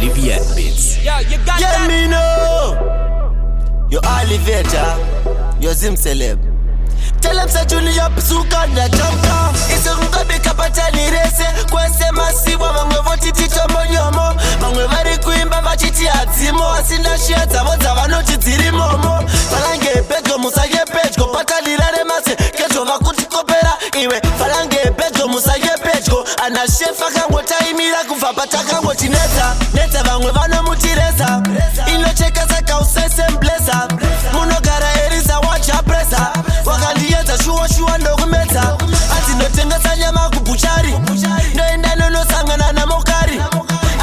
Olivier Beats. Yo, you got Yeah, that? me know. You're Olivier, you're Zim celeb. Tell them say Junior Psuka na Jamka. Isungabika patani rese kwese masiwa vamwe voti titomonyomo, vamwe vari kuimba vachiti hadzimo, asina shiya dzavo dzavanoti dzirimomo. Falange pedyo, musaye pedyo, patalira remase kedzo vakutikopera iwe. Falange pedyo, musaye pedyo, ana shefa akangotaimira kubva patakangotinetsa netsa, vamwe vanomutireza inocheka saka usesembleza munogara erisa wachapresa wakandiedza shuwa shuwa ndokumedza. Anzi nyama kubhuchari, ndoenda nonosangana namokari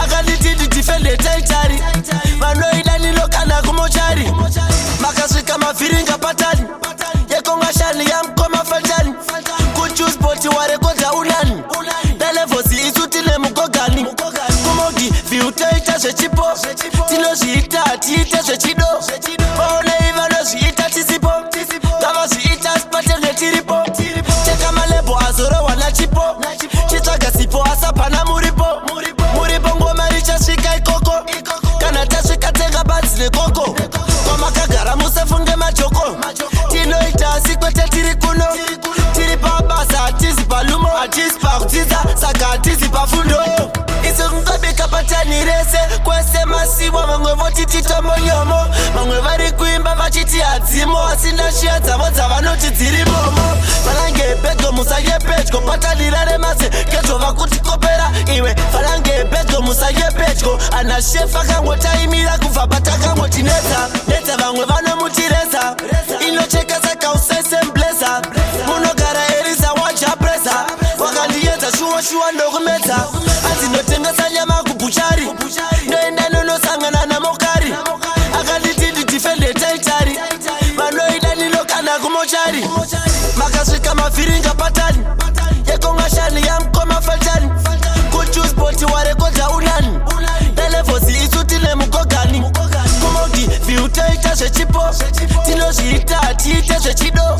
akanditi ndidefende territory, vanoida nilo kana kumochari. Makasvika mavhiringa patani yekongashani yamukoma fatani kuchuspoti warekodha unani nalevhosi, isu tine mugogani kumogi viutoita zvechipo, tinozviita tiite zvechido. Vaonei vanozviita tisipo, ngavazviita patenge tiripo. Cheka malebho azorohwa nachipo, chitsvaga sipo asapana muripo muripo, ngoma richasvika ikoko. Kana tasvika tenga badzi nekoko kwamakagara, musafunge majoko. Tinoita asi kwete tiri kuno, tiri pabasa, hatizi palumo, hatisi pakudzidza, saka hatizi pafundo. Isi kungabika patani rese kwese masiwa, vamwe voti titomonyomo, vamwe vari kuimba vachiti hadzimo, asina shiya dzavo dzavanoti dzirimomo. Falange pedyo, musaye pedyo, patalira remase kedzo vakutikopera iwe. Falange pedyo, musaye pedyo, ana shefa akangotaimira kubva patakangotinetsa netsa, vamwe vanomutireza inocheka saka usesembleza munogara erisa wachapresa wakandiedza shuwa shuwa ndokumedza. Anzi ndotengesa nyama kubhuchari, ndoenda nonosangana namokari akanditi ndidefende territory, vanoida nilo kana kumochari. Makasvika mavhiringa patani yekongashani yamukoma fatani kuchuspoti warekodha unani nalevhosi, isu tine mugogani kumogi viutoita zvechipo, tinozviita tiite zvechido.